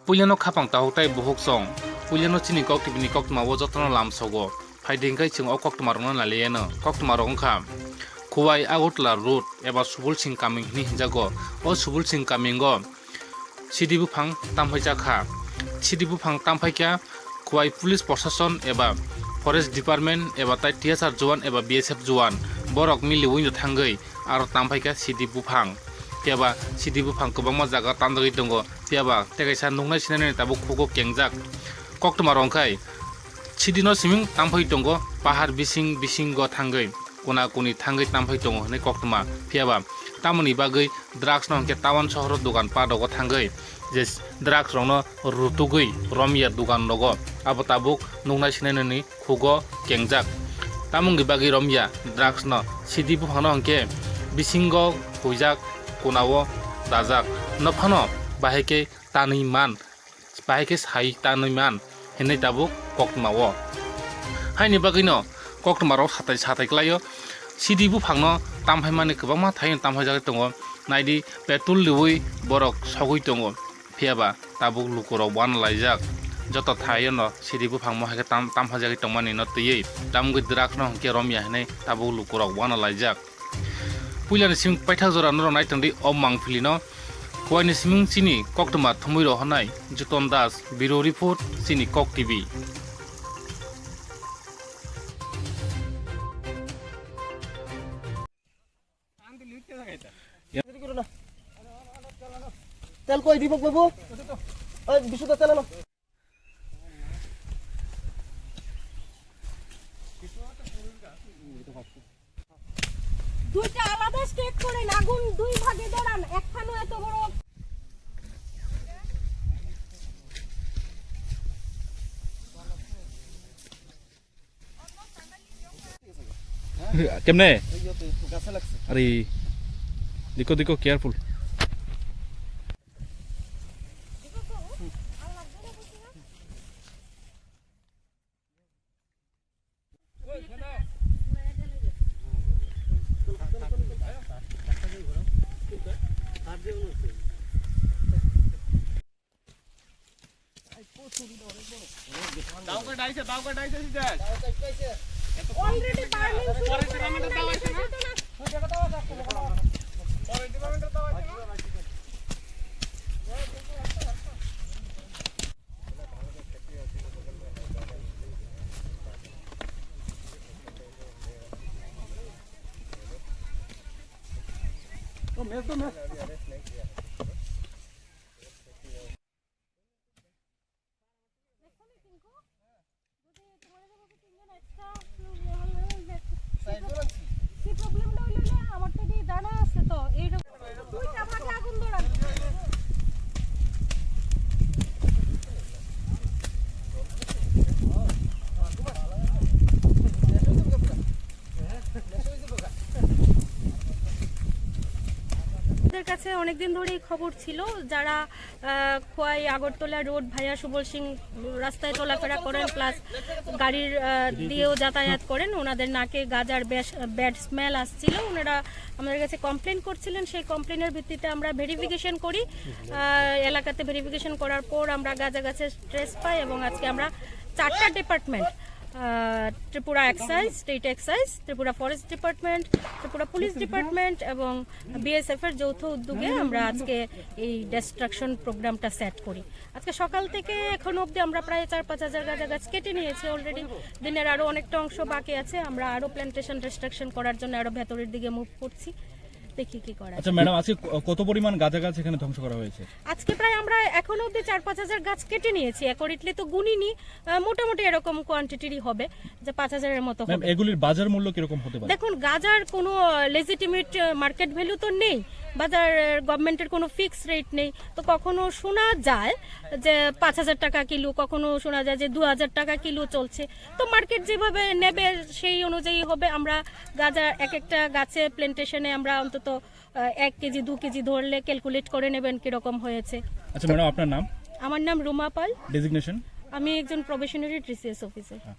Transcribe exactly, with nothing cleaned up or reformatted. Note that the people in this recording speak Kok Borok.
Puilano khapang tahuk tai buhuk song. Puilano chini kok tibini koktwma o jotono lamsogo. Phaidi hwnkhe chwng o koktwma rokno naliano. Koktwma rok wngkha Khowai Agartala road eba Subul Singh kaming hwnwi hwnjago. O Subul Singh kamingo sidi buphang tamphai jakha. Sidi buphang tamphai kha Khowai police prosason eba forest department eba tai T S R juan eba B S F juan borok miliwi no thangwi aro tamphai kha sidi buphang. Phiya ba sidi buphang kwbangma jaga tamjagwi tongo. Phiya ba tei kaisa nuknai sinai nani tabuk khugo kengjak. Koktwma rok wngkhai sidi no siming tamphai tongo, pahar bising bisingo thangwi, kuna kuni thangwi tamphai tongo hwnwi koktwma. Phiya ba tamoni bagwi drugs no hwnkhe town sohoro dogan pat rogo thangwi je drugs rokno rutugwi romya dogan rogo, abo tabuk nuknai sinai nani khugo kengjak. Tamoni bagwi romya drugs no sidi buphangno hwnkhe bisingo huijak, kunao dajak, nophano bahai khe tanwi man, bahai khe sai tanwi man hinwi tabuk koktwma o. Haini bagwino koktwma rok satai satai klaio, sidi buphangno tamphai mani kwbangma thaino tamphai jagwi tongo, naidi petrol riwi borok sogwi tongo. Phiya ba tabuk lukurok uanalaijak. Joto thaio no sidi buphang mohai khe tam, tamphajagwi tongmani no twiwi, tamgwi drugs no hwnkhe romya hinwi tabuk lukurok uanalaijak. Puilani siming paithak jora norok naitongdi o mangpili no. Khowai ni siming chini koktwma thumwi rohornai Juton Das, Bureau Report, chini Kok T V. তেল কই দীপক বাবু? ওই বিশুদ্ধ তেল আনো। দুইটা আলাদা স্টেক করেন, আগুন দুই ভাগে ধরান, একখানো এত বড়। কেমনে? আরে, দেখো, দেখো, কেয়ারফুল। Already burning শুরু করে দিয়েছে, সেটা না। কি প্রবলেমটা হইলো যে আমার তো এদিকে জানা আছে তো, এইরকম দুইটা ভাগে আগুন ধরান। আমাদের কাছে অনেকদিন ধরেই খবর ছিল, যারা আহ, খোয়াই আগরতলা রোড ভাইয়া সুবল সিং রাস্তায় চলাফেরা করেন, প্লাস গাড়ির, আহ, দিয়েও যাতায়াত করেন। ওনাদের নাকে গাজার বেশ ব্যাড স্মেল আসছিল। ওনারা আমাদের কাছে কমপ্লেন করছিলেন, সেই কমপ্লেনের ভিত্তিতে আমরা ভেরিফিকেশন করি। আহ, এলাকাতে ভেরিফিকেশন করার পর আমরা গাজা গাছের ট্রেস পাই এবং আজকে আমরা চারটা ডিপার্টমেন্ট, আহ, Tripura excise, state excise, Tripura forest department, Tripura police department এবং বিএসএফ এর যৌথ উদ্যোগে আমরা আজকে এই ডিস্ট্রাকশন প্রোগ্রামটা সেট করি। আজকে সকাল থেকে এখন অবধি আমরা প্রায় চার পাঁচ হাজার গাঁজা গাছ কেটে নিয়েছি অলরেডি। দিনের আরও অনেকটা অংশ বাকি আছে, আমরা আরও প্ল্যান্টেশন ডিস্ট্রাকশন করার জন্য আরও ভেতরের দিকে মুভ করছি, দেখি কি করা যায়। আচ্ছা ম্যাডাম, আজকে ক-, কত পরিমাণ গাঁজা গাছ এখানে ধ্বংস করা হয়েছে? আজকে প্রায় আমরা এখনো অবধি চার পাঁচ হাজার গাছ কেটে নিয়েছি, অ্যাকুরেটলি তো গুনিনি, আহ, মোটামুটি এরকম কোয়ান্টিটিরই হবে যে পাঁচ হাজারের মতো ম্যাম, হবে। এগুলির বাজার মূল্য কিরকম হতে পারে? দেখুন, গাজার কোনো লেজিটিমেট মার্কেট ভ্যালু তো নেই, বাজার গভর্নমেন্টের কোনো ফিক্স রেট নেই। তো কখনো শোনা যায় যে পাঁচ হাজার টাকা কিলো, কখনো শোনা যায় যে দু হাজার টাকা কিলো চলছে। তো মার্কেট যেভাবে নেবে সেই অনুযায়ী হবে। আমরা গাজা এক একটা গাছে, প্ল্যান্টেশনে আমরা অন্তত আহ, এক কেজি দু কেজি ধরলে ক্যালকুলেট করে নেবেন কিরকম হয়েছে। আচ্ছা ম্যাডাম, আপনার নাম? আমার নাম রুমা পাল। ডেজিগনেশন? আমি একজন প্রবেশনারি টিসিএস অফিসার। হ্যাঁ।